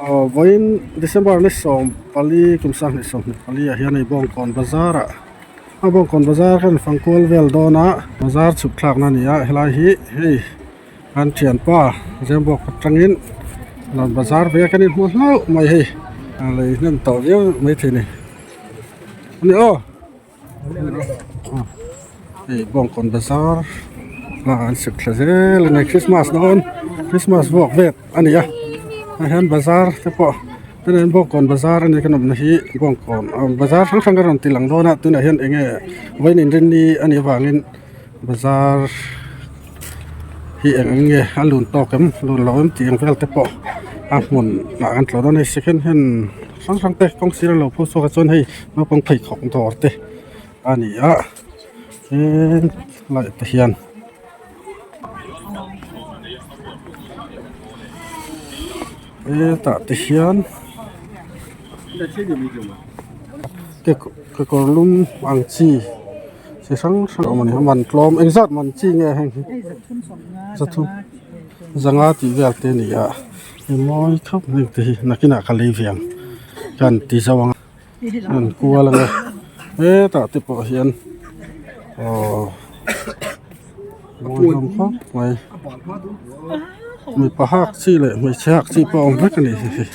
Aw vawiin December ni 14 kum sanghnih 24 ah hian hei Bawngkawn bazar ah a Bawngkawn bazar khan fangkual vel dawn a bazar chhuk thlakna a ni a helai hi hei kan thianpa Zembawk atangin rawn bazar ve a kan inhmu hlauh mai hei a lei hnem tawh viau maithei a ni a ni aw. Hei bawngkawn bazar ah an sep thla zel a ni christmas dawn christmas vuak vet a ni a tah hian bazar te pawh tunah hian bawngkawn bazar a ni kan awmna hi bawngkawn bazar hrang hrang a rawn ti lang dawn a tunah hian eng nge vawiin inrinni a nih avangin bazar hi eng eng nge a lun tawk em lun lo em tih ang vel te pawh a hmun ah kan tlawh dawn a ni second hand hrang hrang te kawng sir a lo pho chhuak a chuan hei naupang pheikhawk dawr te a ni a tin light te hian hetah te hian kekawr lum ang chi. Chi hrang hrang a awm a ni a man tlawm engzat man chi nge heng hi zathum zanga tih vel te a ni a hei mawi khawp mai te hi nakinah ka lei ve ang ka han ti zo ang a an kual ang a hetah te pawh hian aww mawi hlawm khawp mai mipa hak chi leh hmeichhe hak chi pawh a awm vek a ni hei hi.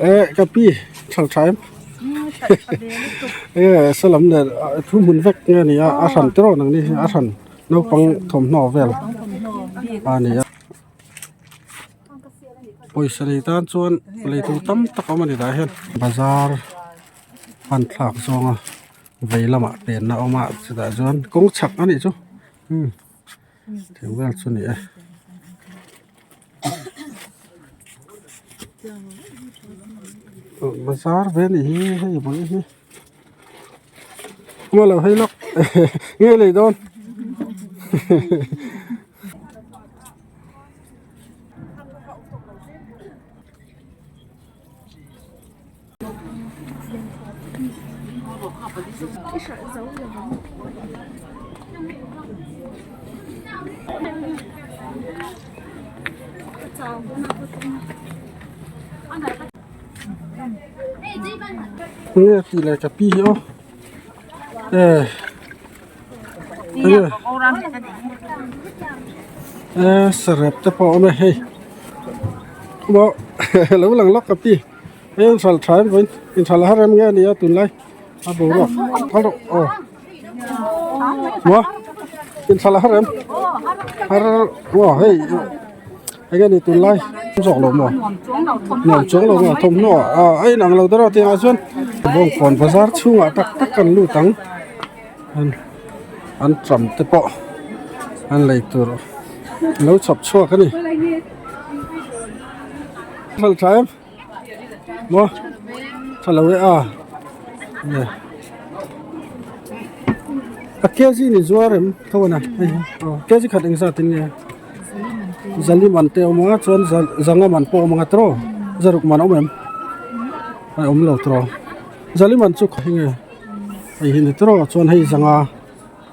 Eh ka pi thal tha em eh salam nen thu hmun vek nge a ni a a hran tiraw nang ni hi a hran naupang thawmhnaw vel a ni a pawisa nei tan chuan lei tur tam tak a awm a ni tah hian bazar hman thlak zawnga vei lamah penna a awm a chutah chuan kawng chhak a nih chu umm thing vel chu a ni e. Bazar ve a nih hi hei bul hi maw lo hei lawk nge lei dawn. Nge tih leh ka pi hi aw eh eh sarep te pawh a awm e hei maw lo lang lawk ka pi. Hei an hral tha em vawiin inhral har em nge a ni a tunlai a boruak phal rawh aw maw inhral har em har maw hei eng nge ni tunlai zawk lo maw nuam chuang lo maw thawmhnaw ah a inang lo deuh a tiangah chuan bawngkawn bazar chhungah tak tak kan lut ang an tram te pawh an lei tur lo chhawp chhuak a ni. Hral tha em maw tha lo e a nge a kg ni zuar em tho a na hei hi aw kg khat eng zat in nge zali man te a awm a chuan zanga man pawh a awm ang a tiraw zaruk man a awm em a awm lo tiraw zali man chu khaw hi nge hei hi ni tiraw chuan hei zanga.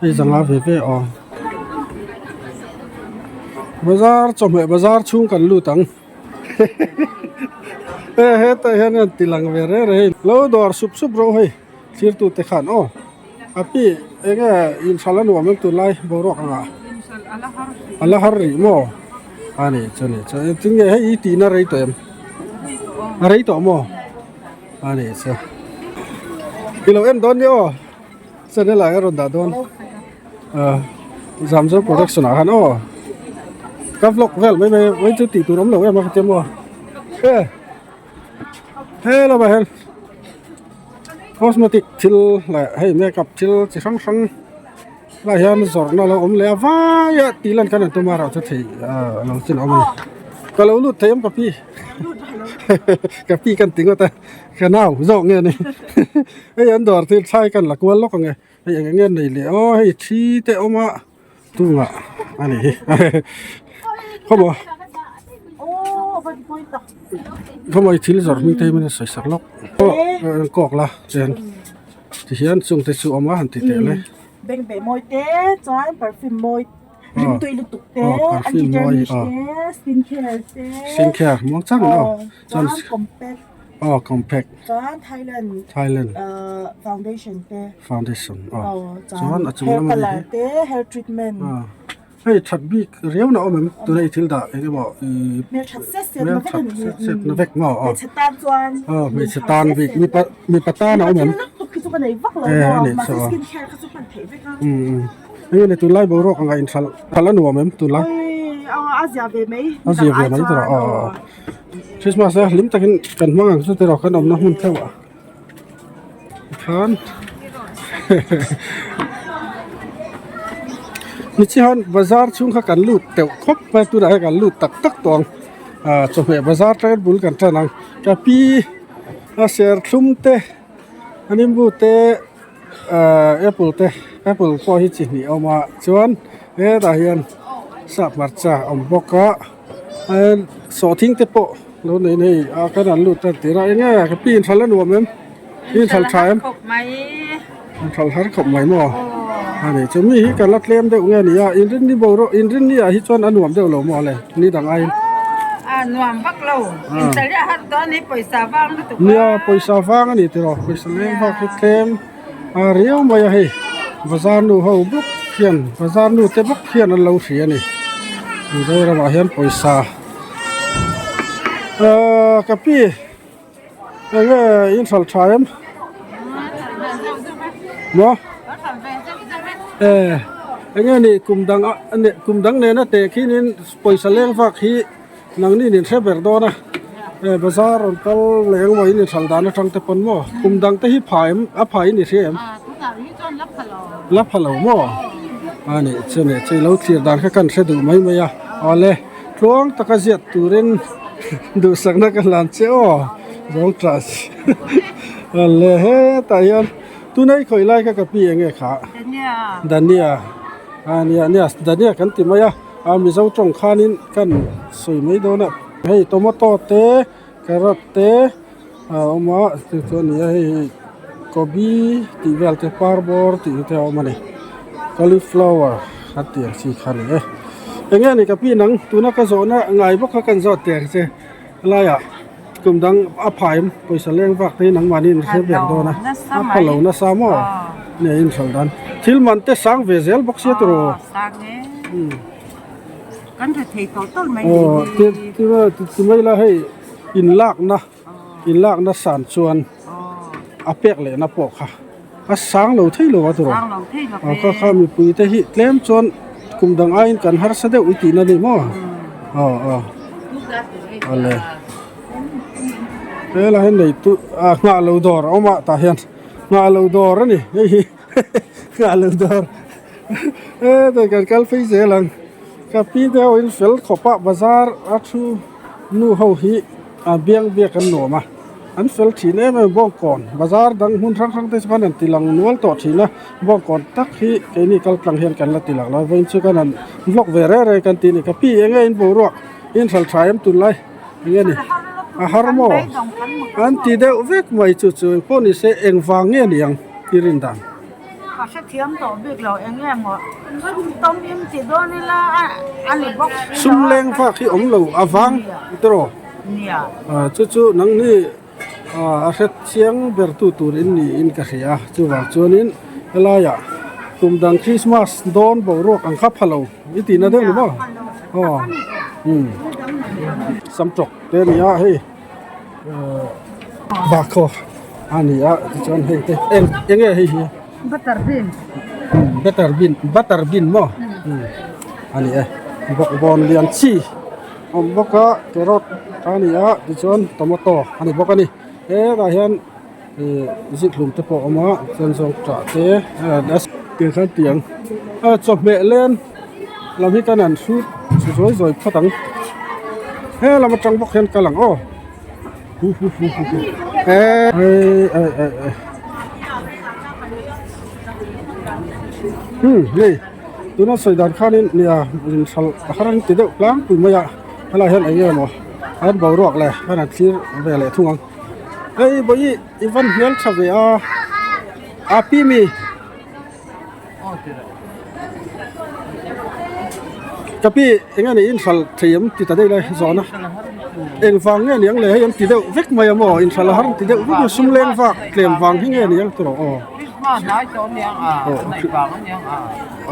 Hei zanga ve ve aw. Bazar chawhmeh bazar chhung kan lut ang. He hetah hian an ti lang ve reng reng hei. Lo dawr sup sup rawh hei thirtu te khan aw. A pi enge inhral a nuam em tunlai boruak angah. A la har rih maw? A ni chu ni chu engtin nge hei i tihna rei tawh em? A rei tawh maw? A ni chu. I lo en dawn nia aw. Channel ah hian rawn dah dawn ah Zamzo production ah khan aw ka vlog vel mai mai mai chu tih tur awm lo em a ka ti maw he he lamah hian cosmetic thil leh hei makeup thil chi hrang hrang. Helaiah hian zawrhna a lo awm leh a vaia tih lan khan an tum a rah chu thei ah a lo chin a awm a ni. Ka lo lut thei em ka pi ka pi kan ti ngawt a ka nau zawk nge ni hei an dawr thil thlai kan la kual lawk ang e hei eng eng nge nei leh aw hei thi te a awm a tungah a nih hi khawmaw khawmaw i thil zawrh hming te hi min rawn sawi sak lawk aw kawk la chuan tihian chungte chu a awm a han ti teh le. Bengbeh mawi te chuan perfume mawi rimtui lutuk te anti tarnish te skin care te skin care muang chang in aw chuan compact aw compact chuan Thailand Thailand foundation te foundation aw chuan a chung lamah hair color te hair treatment hei that bik riau na awm em tuna i thil dah eng emaw ih hmelthat set set na vek a ni hmelthat set set na vek maw aw hmeichhe tan chuan aw hmeichhe tan bik mipa mipa tan a awm em thil lutuk khi chu ka nei vak lo maw mahse skin care kha chu hman theih vek a umm eng nge tunlai boruak ang ah inhralh hralh a nuam em tunlai aw a zia ve mai a zia ve mai tawh aw aw Christmas a hlim takin kan hmang ang chu tiraw kan awmna hmun theuh ah. Khan Nichihan bazar chhung kha kan lut teuh khawp mai tunah hian kan lut tak tak tawh ang ah chawhmeh bazar atangin bul kan tan ang ka pi a serthlum te a nimbu te ah apple te apple pawh hi chi hnih a awm a chuan hetah hian sap hmarcha a awm bawk a. Sawhthing te pawh lo nei nei a kan an lut tan tir a eng nge ka pi inthal a nuam em i inthal tha em inthal har khawp mai maw a ni chu mi hi kan la tlem deuh nge ni a inrinni boruak inrinni ah hi chuan a nuam deuh lo maw le ni dang aiin a nuam vak lo inthal hi a har dawn hi pawisa vang lutuk a nia pawisa vang a ni tiraw pawisa leng vak hi tlem a riau mai a hei bazar nu ho bawk hian bazar nu te bawk hian an lo hria a ni Mizoram ah hian pawisa ahh ka pi enge in hralh tha em maw eh enge ni kum dang ah kum dang nena teh khinin pawisa leng vak hi. Nangni nin hre ber dawn a, eh bazar rawn kal leh engemaw in inhral dan atang te pawn maw kum dang te hi pha em a pha in i hria em? La pha lo maw? A nih chu nih chu i lo thlir dan kha kan hre duh mai mai a, awle tluang taka ziat turin duhsakna ka hlan che aw zawng tah awle hetah hian tuna i khawih lai kha ka pi enge kha? Dania a nia nia Dania kan ti mai a. A Mizo tawng khanin kan sawi mai dawn a hei tomato te carrot te a awm a chu chu a ni a hei gobi tih vel te parbawr tih te a awm a ni cauliflower a tih ang chi kha a ni e eng nge ni ka pi nang tuna ka zawhna ngai bawk kha kan zawt teh ang che helaiah kum dang a phah em pawisa leng vak te hi nangmahni in hre ber dawn a a pha lo nasa maw nge a inhralh dan thil man te sang ve zel bawk sia tiraw. Kan ri thei tawlh tawlh mai Aw ti ti ti mai la hei in lakna in lakna san chuan a pek lehna pawh kha a sang lo thei lo a tiraw aw kha kha mipui te hi tlem chuan kum dang aiin kan harsa deuh i tihna a ni maw aw aw awle helai hi neitu ah nghah lo dawr a awm a tah hian nghah lo dawr a ni hei hi nghah lo dawr. Hetah kan kal phei zel ang ka pi te ho in fel khawp a bazar a thu nu ho hi a biang biak an nuam a an fel thin em em bawngkawn bazar dang hmun hrang hrang te chu khan an ti lang nual tawh thin a bawngkawn tak hi keini kal tlang hian kan la ti lang lo vawiin chu kan han vlog ve reng reng kan tih a ni ka pi eng nge in boruak in hral tha em tunlai eng nge ni a har maw an ti deuh vek mai chu chu engpawh ni se engvang nge ni ang i rin dan. Ka hrethiam tawh bik lo eng nge maw sum tawm in ti dawn ila a ni bawk si lo a. Sum leng vak hi awm lo a vang tiraw? Nia. Chu chu nangni a hrethiang ber tu tur in ni in ka hria a chuvang chuanin helaiah kum dang Christmas dawn boruak ang kha pha lo i tihna deuh ni maw? Aw umm samtawk te a ni a hei. Bakhaw a ni a tichuan hei te eng eng nge hei hi butter bean butter bean butter bean maw a ni e bawkbawn lian chi a awm bawk a carrot a ni a tichuan tomato a ni bawk a ni hetah hian ih zikhlum te pawh a awm a chuan zawngṭah te tiang khan tiang. Chawhmeh len lam hi kan han hrut zawi zawi phawt ang he lam atang bawk hian kal ang aw hu hu hu hu hu eh umm hei tuna sawi dan khanin nia inhralh a har an ti deuh tlangpui mai a helaiah hian eng nge maw an boruak leh an han thlir ve leh thung ang hei bawihi i van hmel tha ve a a pi mi. Ka pi eng nge ni inhralh thei em ti ta daih lai zawhna engvang nge niang le hei an ti deuh vek mai a maw inhralh a har an ti deuh vek mai sum leng vak tlem vang hi nge niang tawh aw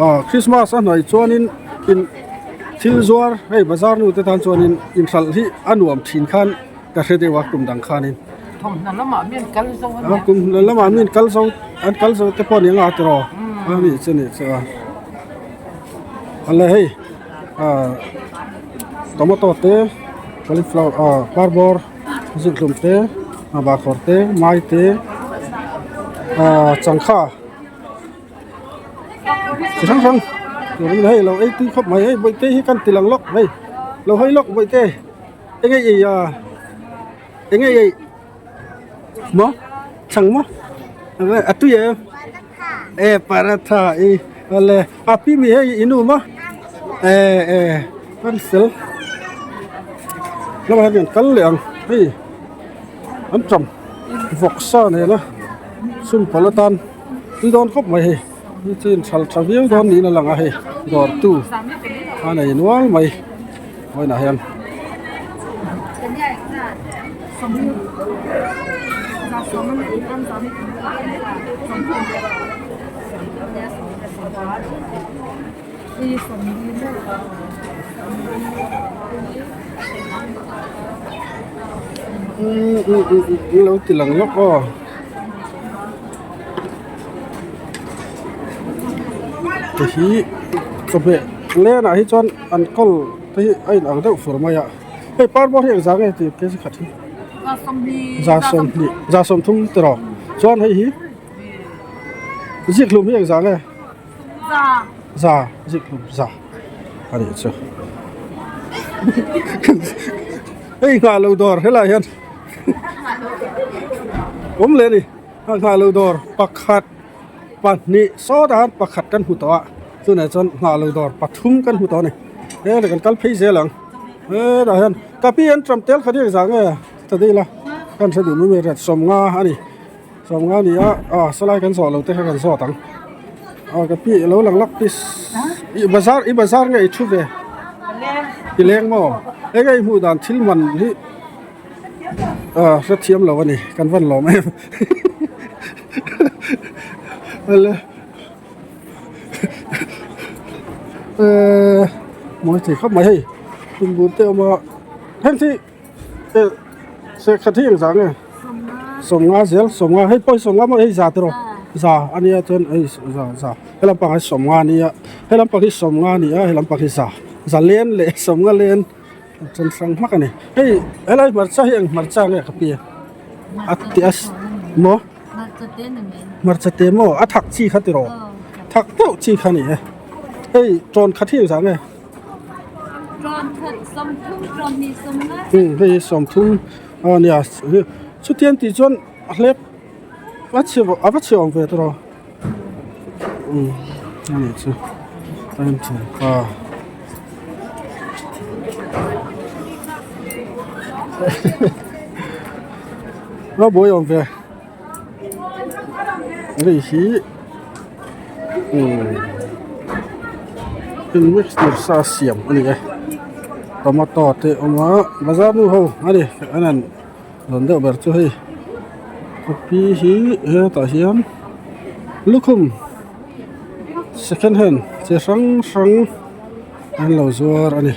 aw Christmas a hnuai chuanin in thil zuar hei bazar nu te tan chuanin inhralh hi a nuam thin khan ka hre deuh a kum dang khanin. Thawmhnaw lamah mi an kal zo a nia. Thawmhnaw lamah mi an kal zo an kal zo te pawh a ni anga tiraw a nih chu nih chu a. Ale hei ah tomato te cauliflower ah parbawr zikhlum te ah bahkhawr te mai te ah changkha chi hrang hrang tur awm a ni hei lo ei tui khawp mai hei bawihte hi kan ti lang lawk hei lo hawi lawk bawihte eng nge i ah. Eng nge ei maw chhang maw a tui em e paratha i awle a pi mi hei i nu maw e e an fel lamah hian kan kal leh ang hei an tam vawksa nena chhun pawlh atan tui dawn khawp mai hei hi chu inchhal tha viau dawn niin a lang a hei dawrtu a nei nual mai. Vawiinah hian lo ti lang lawk aw. Tihi chawhmeh lenah hi chuan an kawl te hi a inang deuh fur mai a hei parbawr hi engzah nge tih kg khat hi za sawmhnih za sawmthum ti rawh chuan hei hi zikhlum hi engzah nge za zikhlum za a nih chu hei nghah loh dawr helaiah hian awm leh a ni a nghah loh dawr pakhat. Pahnih sawtah hian pakhat kan hmu tawh a chunah chuan nghah lo dawr pathum kan hmu tawh a ni he kan kal phei zel ang hetah hian ka pi an ṭam tel khat hi engzah nge ta daih ila kan hre duh mai mai riat sawmnga a ni sawmnga a ni a ah sawlai kan zawh lo te kha kan zawt ang ah ka pi alo lang lawk please i bazar i bazar nge i thu ve i leng maw eng nge i hmuh dan thil man hi ah hrethiam lo a ni kan van lawm em. Ele eh mawi thei khawp mai hei tumbu te a awm a heng hi eh sehkhat hi engzah nge sawmnga zel sawmnga hei pawh hi sawmnga maw hei za tiraw za a nia chuan hei za za he lampang hi sawmnga a nia he lampang hi sawmnga a ni a he lampang hi za za len leh sawmnga len a then hrang hmak a ni hei helai hmarcha hi eng hmarcha nge ka pi a ti a maw hmarcha te maw a thak chi kha tiraw thak deuh chi kha a ni e hei tawn khat hi engzah nge hei hi sawmthum a nia chutiang tih chuan a hlep a chhe a va chhe awm ve tiraw. Umm a nih chu a en thin pa a buai awm ve hei hi umm in mix tur sa siam a ni e tomato te a awm a bazar nu ho a ni an han rawn deuh ber chu hei pi hi hetah hian lukhum second hand chi hrang hrang an lo zuar a ni.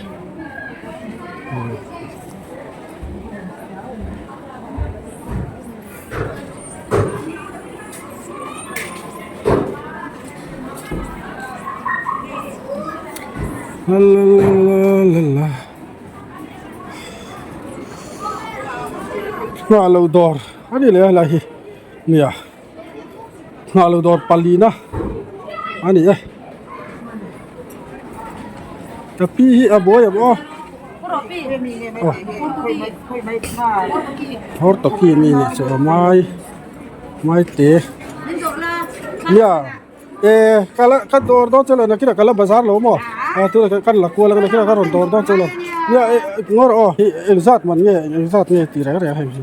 La la la la la. Nghah loh dawr a ni leh a helai hi nia nghah loh dawr palina a ni e. Ka pi hi a buai ang aw. Hortoki mi nih chu a mai mai te nia e ka la ka dawr dawn chuan nakinah ka la bazar lo maw a tunah kan la kual ang nakinah ka rawn dawr dawn chuan nia e ngawr aw hi engzat man nge engzat nge tih reng reng hei hi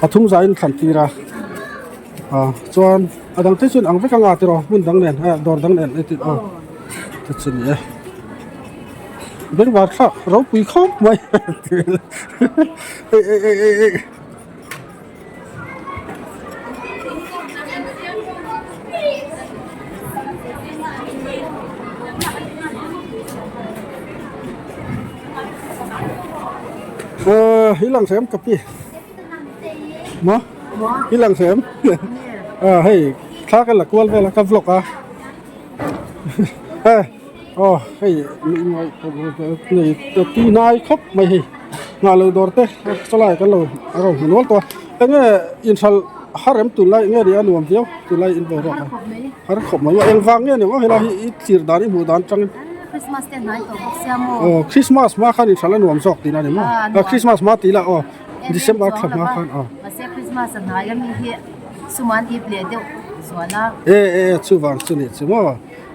pathum zaiin thlan tir a ah chuan. A dang te chuan ang vek anga tiraw hmun dang nen ah dawr dang nen a tih aw te chu ni e bengvar thlak ropui khawp mai ei ei ei ei ei. Aaa hi lang hrem ka pi. Maw? I lang hrem? Ah hei thla ka la kual vel a ka vlog a eh aw hei nei ti nai khawp mai hei nghah loh dawr te chulai kan lo a rawn hmu nual tawh a enge inhralh har em tunlai enge ni a nuam viau tunlai in boruak a har khawp mai engvang nge ni maw helai hi i thlir dan i hmuh dan atangin Christmas te hnai tawh bawk sia maw aw Christmas hma khan inhralh a nuam zawk tihna a ni maw Christmas hma tih lah aw. December thla hma khan aw. Mahse Christmas a hnai a mi hi suman ip leh deuh zual a. E e e chuvang chu nih chu maw.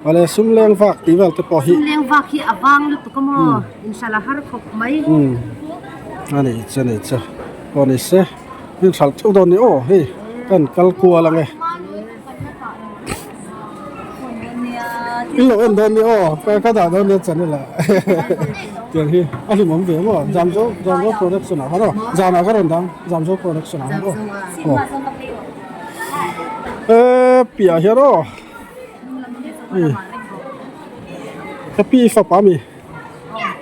Awle sum leng vak tih vel te pawh hi. Sum leng vak hi a vang lutuk a maw. Inhralh a har khawp mai. Um a nih chu nih chu. Aw ni se inhralh theuh dawn ni aw hei kan kal kual ang e. In lo en dawn ni aw ka dah dawn nia channel ah tiang hi a hlimawm ve maw Zamzo Zamzo production ah khan aw zanah ka rawn dang Zamzo production ah khan aw aw eee piah hian aw hei ka pi fapa ami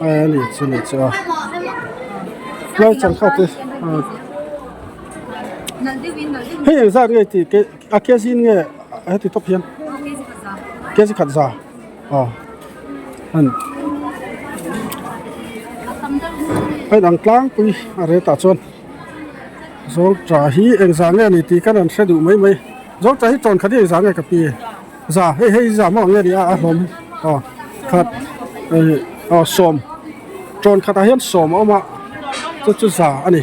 a ni chu ni chu a lai changkha te hei engzat nge tih ke. A kg in nge heti tawp hian kg khat za aw an a inang tlangpui a rate ah chuan zawlta hi engzah nge ani tih kan han hre duh mai mai zawlta hi tawn khat hi engzah nge ka pi za hei hei za maw nge ni a a hlawm hi aw khat aw sawm tawn khatah hian sawm a awm a chu chu za a ni.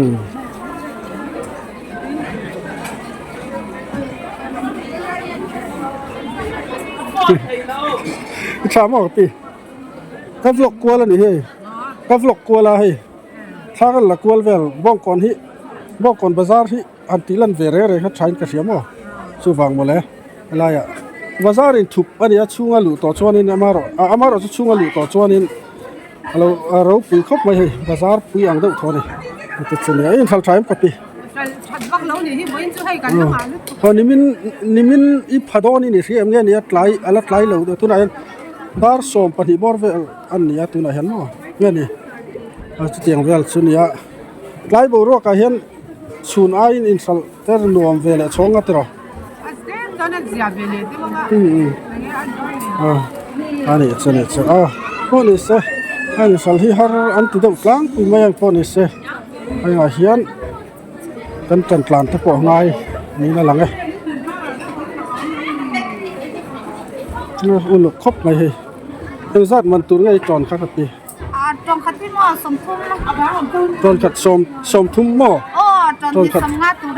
Umm i tha maw ka pi ka vlog kual a ni hei ka vlog kual a hei thla ka la kual vel bawngkawn hi bawngkawn bazar hi han tih lan ve reng reng kha thain ka hria maw chuvang mawle helaiah bazar in thup a nia chhunga luh tawh chuanin amaherawh amaherawh chu chhunga luh tawh chuanin. A lo a ropui khawp mai hei bazar pui ang deuh thaw a ni heti chu nia in hralh tha em ka pi aw nimin nimin i pha dawn i ni hria em nge ni a tlai a la tlai lo tunah hian dar 12 bawr vel a ni a tunah hian maw nge ni a chutiang vel chu nia tlai boruak ah hian chhun aiin inhralh ter nuam ve leh chhawng a tiraw a nih chu nih chu a pawh ni se a inhralh hi har an ti deuh tlangpui mai ang pawh ni se hengah hian kan tan tlan te pawh a ngai niin a lang e uluk khawp mai hei engzat man tur nge i tawn kha ka ti. Tawnkhat sawm sawmthum maw tawnkhat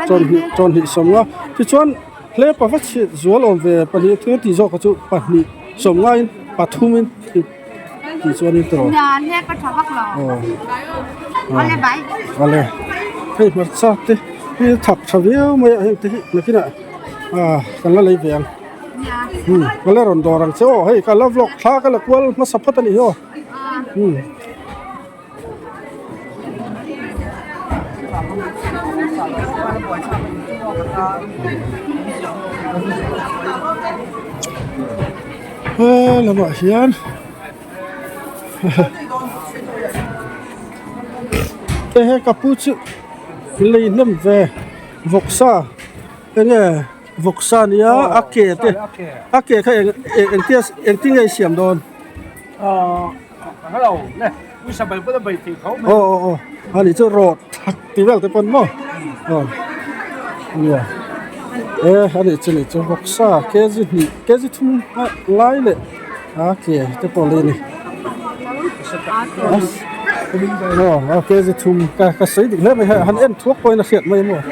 chawnhnih chawnhnih sawmnga tichuan hlepa va chhiat zual awm ve pahnih thil tih zawk kha chu pahnih sawmngain pathumin tih chuanin tawh aw awle hei hmarcha te hi thak tha viau mai a heng te hi nakinah ah kan la lei ve ang. Hmm ka la rawn dawr ang che aw hei ka la vlog thla ka la kual hmasa phawt a nih hi aw hmm. He lamah hian he ka pu chu lei hnem ve vawksa enge. Vawksa nia a ke te a ke kha eng engtia engtin nge i siam dawn? Aw aw aw a nih chu rawt thak tih vel te pawn maw aw nia. E a nih chu nih chu vawksa kg hnih kg thum lai leh a ke te pawh lei a ni aw kg thum ka ka sawi dik hle mai hei han en thuak pawhin a hriat mai maw.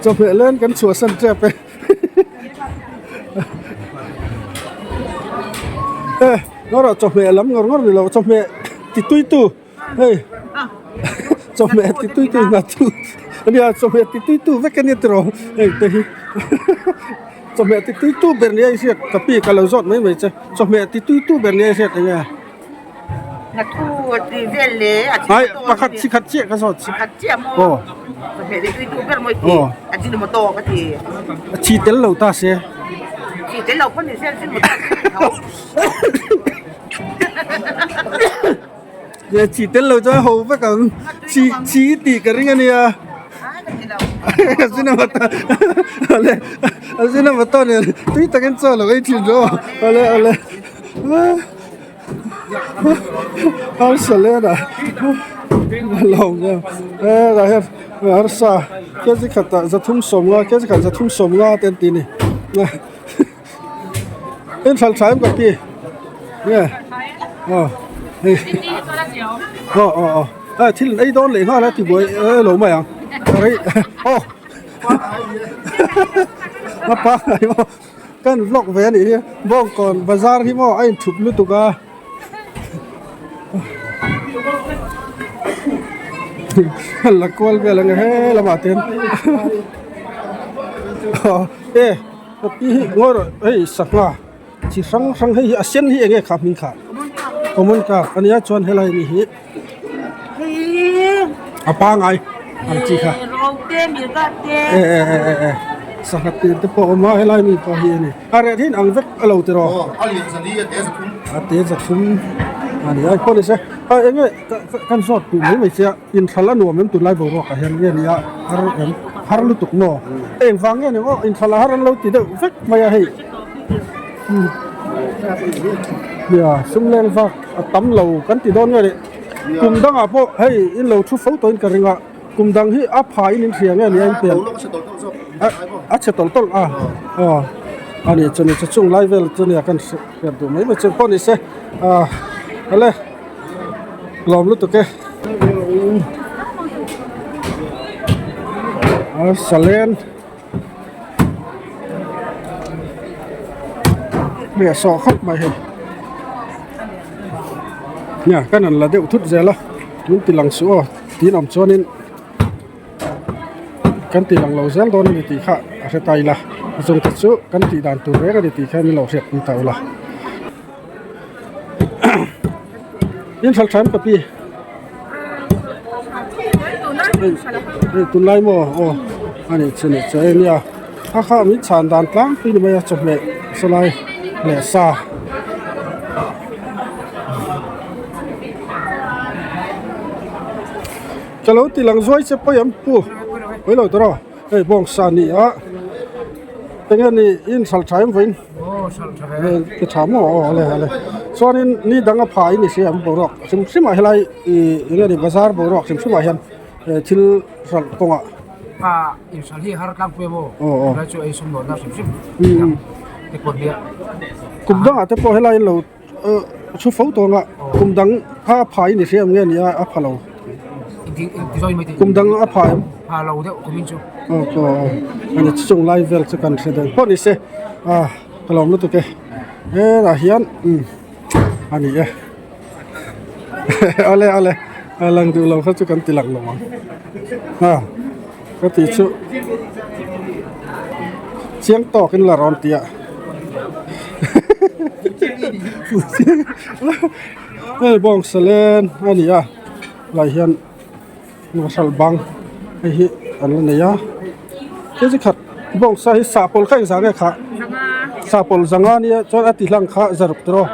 Chawhmeh len kan chhuahsan tep e e ngawrah chawhmeh lam ngawr ngawr ni lo chawhmeh ti tui tu hei chawhmeh ti tui tu hna chu ania chawhmeh ti tui tu vek ania tiraw hei te hi chawhmeh ti tui tu ber nia i hriat ka pi ka lo zawt mai mai che chawhmeh ti tui tu ber nia i hriat eng nge. Ai pakhat chi khat chiah ka zawt aw aw chi tel lo ta se chi tel lo chuan ho vek ang chi chi tih ka ring ania ajinomoto nen tui takin chaw lo ei thin rawh awle awle. Arsa len ah lawng em e tah hian arsa kg khatah zathum sawmnga kg khat zathum sawmnga te an ti a ni in hralh tha em ka pi nge aw hei aw aw aw a thil an ei dawn leh nghal a ti buai lo mai ang rei aw a pangngai maw. Kan vlog ve anih hi Bawngkawn bazar hi maw a inthup lutuk a la kual vel ang he lamah te hian e pi hi ngawi rawh hei sangha chi hrang hrang hei hi a sen hi eng nge kha hming kha common carp ania chuan helai mi hi a pangai ang chi kha e e e e e sangha tir te pawh a awm a helai mi pawh hi a ni a reh thin ang vek a lo ti rawh a te zathum a ni a pawh ni se a eng nge kan zawt duh mai mai che a inthal a nuam em tunlai boruak ah hian nge ni a har em har lutuk maw engvang nge ni aw inthal a har an lo ti deuh vek mai a hei nia sum leng vak a tam lo kan ti dawn nge ni kum dangah pawh hei in lo thu fo tawhin ka ring a kum dang hi a pha in in hria nge ni a in pian a chhe tawlh tawlh a aw a ni chu ni chu chung lai vel chu nia kan hriat duh mai mai chu pawh ni se ah awle lawm lutuk e a salen. Hei sawh khawp mai hei nia kan han la deuh thut zel a min ti lang suh aw tin awm chuanin kan ti lang lo zel dawn a ni tih kha a hre ta ila zawng te chu kan tih dan tur reng a ni tih kha min lo hriat pui ta ula in hralh tha em ka pi. Hei tunlai maw aw a nih chu nih chu hei nia a kha min chhan dan tlangpui ni mai a chawhmeh sawlai leh sa ka lo ti lang zuai che pawi an pu pawi lo tawh rawh. Hei bawngsa a ni a enge ni in hralh tha em vawiin ti tha maw aw ale ale chuanin ni dang a phah in i hria ang boruak hrim hrim ah helai ih enge ni bazar boruak hrim hrim ah hian thil hralh kawngah a in hralh hi har tlangpui a maw helai chu ei sum nawrhna hrim hrim te pawh nia kum dangah te pawh helai in lo thu fo tawh ang a kum dang kha a phah in i hria em nge ni a a pha lo kum dang a phah em pha lo deuh kum in chu aw aw aw ani chu chung lai vel chu kan hre dawn pawh ni se a ka lawm lutuk e hetah hian umm a ni e awle awle a lang duh lo kha chu kan ti lang lo ang a ka tih chu chiang tawk in la rawn tih a hei bawng salen a ni a lai hian hralh bang hei hi an la nei a hei chi khat bawng sa hi sahpawlh kha engzah nge khah sahpawlh zanga a nia chuan a ti hlang kha zaruk tiraw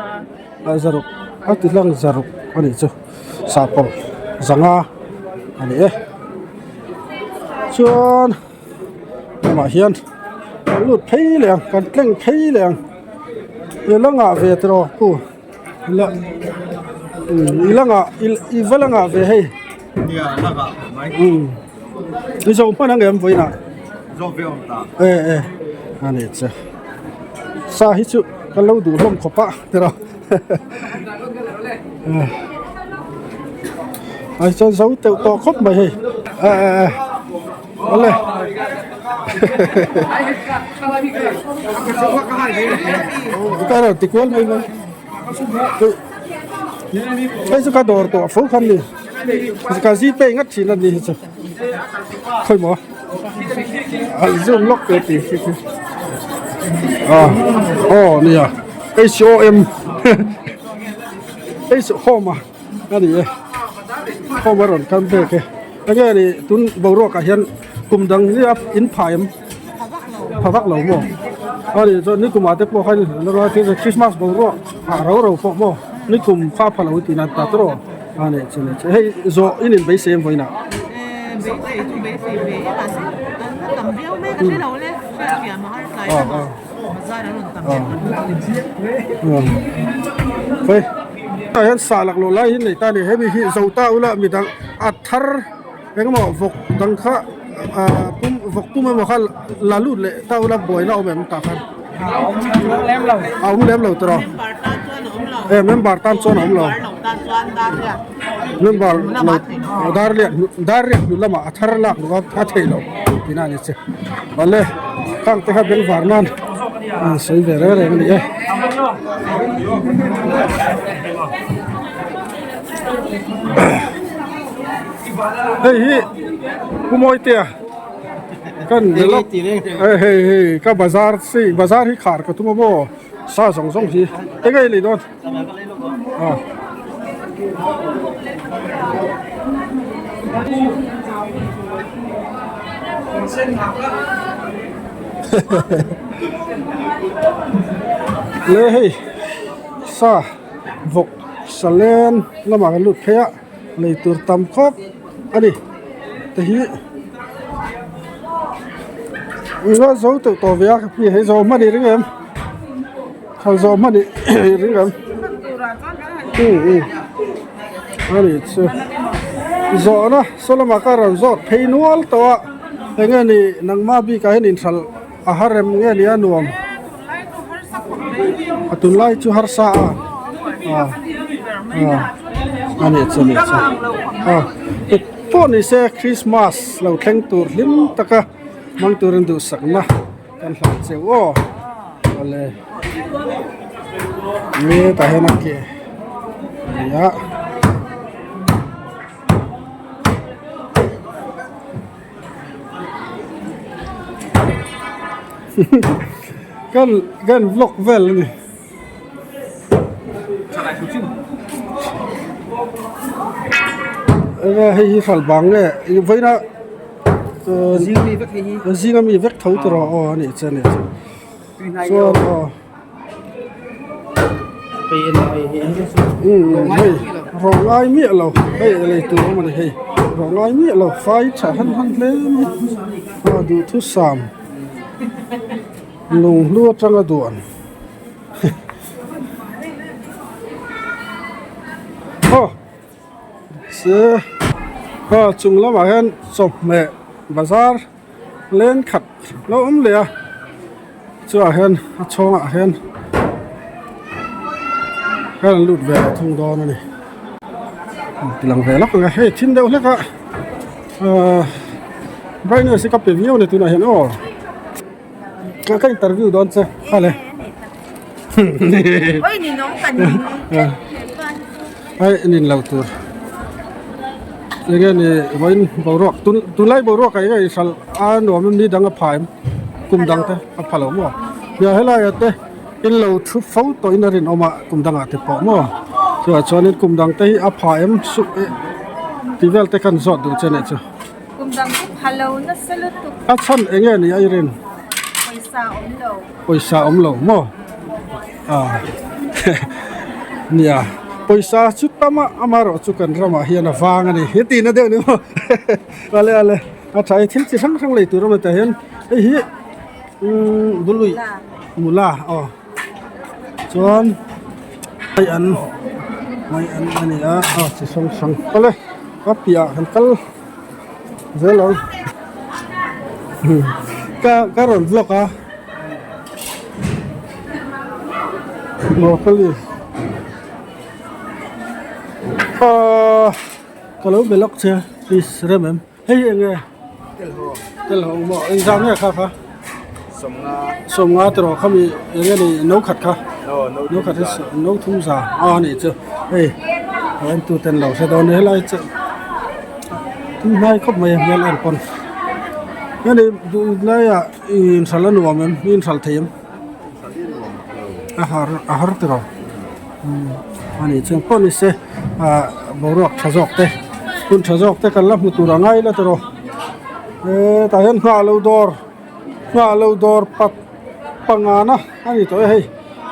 a zaruk a ti hlang zaruk a nih chu sahpawlh zanga a ni e chuan lamah hian. Kan lut phei leh ang kan tleng phei leh ang i la ngah ve tiraw pu la i la ngah i va la ngah ve hei i zo hman ang em vawiinah e e a ni che sa hi chu kan lo duh hlawm khawp a tiraw ai chuan zo teuh tawh khawp mai hei e e e. Awle. Ka rawn ti kual mai mai. Hei chu ka dawr tawh fo khan ni. Ka zipay ngat thin a ni hi chu. Khawi maw? A zoom lawk te ti khi khi. Ah, aw nia. H O M H home a. A ni e home a rawn kam vek e enge ni tun boruak ah hian kum dang hi a in phah em pha vak lo maw a ni chuan nikum ah te pawh khan christmas boruak ah ro ro pawh maw nikum kha a pha lo tih nan ta tawh a ni chu ni chu hei zawh in in beisei em vawiin ah. Hei tah hian sah laklawh lai hi nei ta a ni hemi hi zo ta ula midang a thar engemaw vawk dang kha ah pum vawk pum emaw kha la lut leh ta ula buaina a awm em tah khan a awm lem lo tawh e member tan chuan a awm lo member lo dar lian dar riak hnu lamah a thar lak loh a a theih loh tihna a ni che. Awle khang te kha beng var nan a sawi ve reng reng a ni e. Hei hi Pu Mawitea kan lawk hei hei hei ka bazar si bazar hi khar ka tum a maw sa zawng zawng hi eng nge lei dawn a. Le hei sa vawk salen lamah kan lut phei a lei tur tam khawp a ni te hi eng zo teuh tawh ve a hei zo hman i ring em. Kal zawh hman ih ring ang a nih chu zawhna saw lamah kha rawn zawt phei nual tawh a eng nge ni nangmah bikah hian inhralh a har em nge ni a nuam a tunlai chu harsa a a a nih chu a nih chu a pawh ni se christmas lo thleng tur hlim taka hmang turin duhsakna. Kan hlau cheu aw awle ni tah hian a ke a ni a kan kan vlog vel a ni. Hei hi hral bang nge vawiina zing ami vek tho tur aw aw a nih chu a nih chu chuan aw umm hei rawh ngai miah lo hei lei tur awm a ni hei rawh ngai miah lo fai tha han han hle mai a duhthusam lunghlu atanga duan. Aw se aw chung lamah hian chawhmeh bazar leng khat lo awm leh a chuvah hian a chhawngah hian hian an lut ve leh thung dawn a ni ti lang ve lawk ang e hei thim deuh hlek a ahh brightness hi ka pe viau a ni tunah hian aw. Ka ka interview dawn che hale Oi ni nong kan ni Ai nin lo tur Enge ni vawiin boruak tun tunlai boruak ah enge hral a nuam em ni dang a pha em kum dang te a pha lo maw nia helai ah te in lo thu fo tawh in a rinawm a kum dangah te pawh maw chuvah chuanin kum dang te hi a pha em suh tih vel te khan zawt duh che nih chu. Kum dang chu pha lo nasa lutuk. A chhan eng nge ni a i rin? Pawisa awm lo. Pawisa awm lo maw? Ah nia pawisa chu tam a amaherawh chu kan ramah hian a vang a ni he tihna deuh ni maw ale ale a tha e thil chi hrang hrang lei tur a awm tah hian hei hi. Umm bului mula aw chuan mai an mai an a ni a aw chi hrang hrang awle a piahah kan kal zel ang ka ka rawn vlog a broccoli ahh ka lo be lawk che please rem em. Hei hi enge? Telho maw? Engzah nge kha kha? Sawmnga tiraw khami enge ni no khat kha? No khat hi no thum za a nih chu hei a en tu ten lo hre dawn ni helai chu thil hnai khawp mai a hmel en pawn hemi duhlaiah inhralh a nuam em inhralh thei em a har a har tiraw a nih chuan pawh ni se ah boruak tha zawk te hun tha zawk te kan la hmu tur a ngai la tiraw hetah hian nghah lo dawr nghah lo dawr pat pangana a ni tawh e hei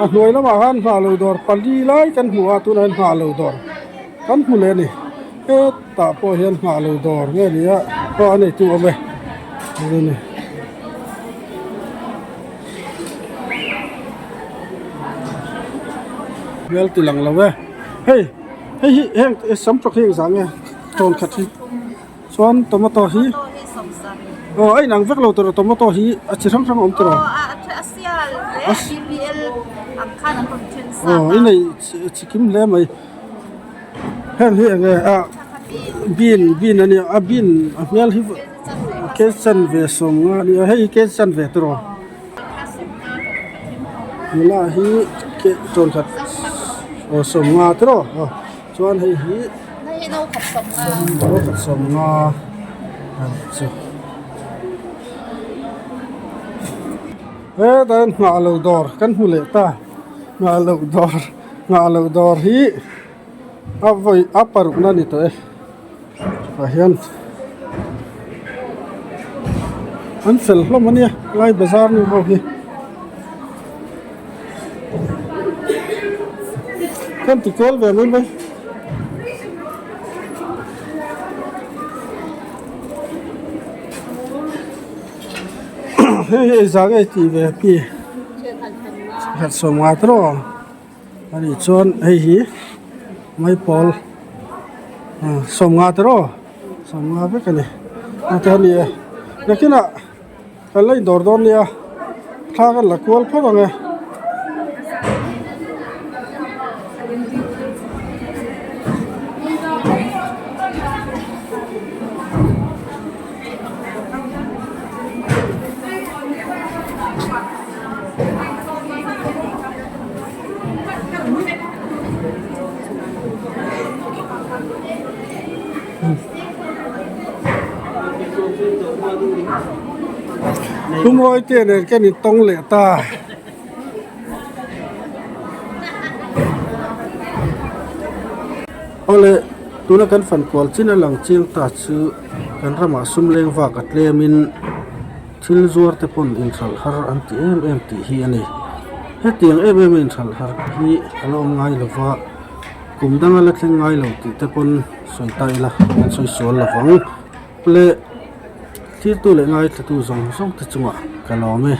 a hnuai lamah khan nghah lo dawr pali lai kan hmu a tunah hian nghah lo dawr kan hmu leh a ni hetah pawh hian nghah lo dawr nge ni a aw a neitu awm e. Hmel ti lang lo e hei hei hi heng sam tawk hi engzah nge tawn khat hi chuan tomato hi aw a inang vek lo tawh tomato hi a chi hrang hrang a awm tawh aw i nei chi kim hle mai heng hi eng nge ah bean bean a nia a bean a hmel hi. Ke chanve sawmnga a nia hei hi ke chanve tiraw nula hi ke tawnkhat aw sawmnga tiraw aw chuan hei hi no khat sawmnga a nih chu hetah hian nghah loh dawr kan hmu leh ta nghah loh dawr nghah loh dawr hi a vawi a parukna a ni tawh e. Tah hian an fel hlawm a nia lai bazar nu ho hi kan ti kual ve mai mai. Hei hi engzah nge tih ve pi khat sawm ngai ta rawh. Ani chuan hei hi maipawl sawmnga te rawh sawmnga vek a ni a te a ni e nakinah kan la indawr dawn nia thla kan la kual phawt ang e. Tumrawi te nen kan intawng leh ta. Awle tuna kan fan kual chin a lang chiang ta chu kan ramah sum leng vak a tlem in. Thil zuar te pawn inhralh har an ti em em tih hi a ni. Hetiang em em a inhralh har hi a la awm ngai lo va, kum danga la thleng ngai lo tih te pawn sawi ta ila an sawi sual lo vang. Leh thiltu leh ngaithlatu zawng zawng te chungah ka lawm e.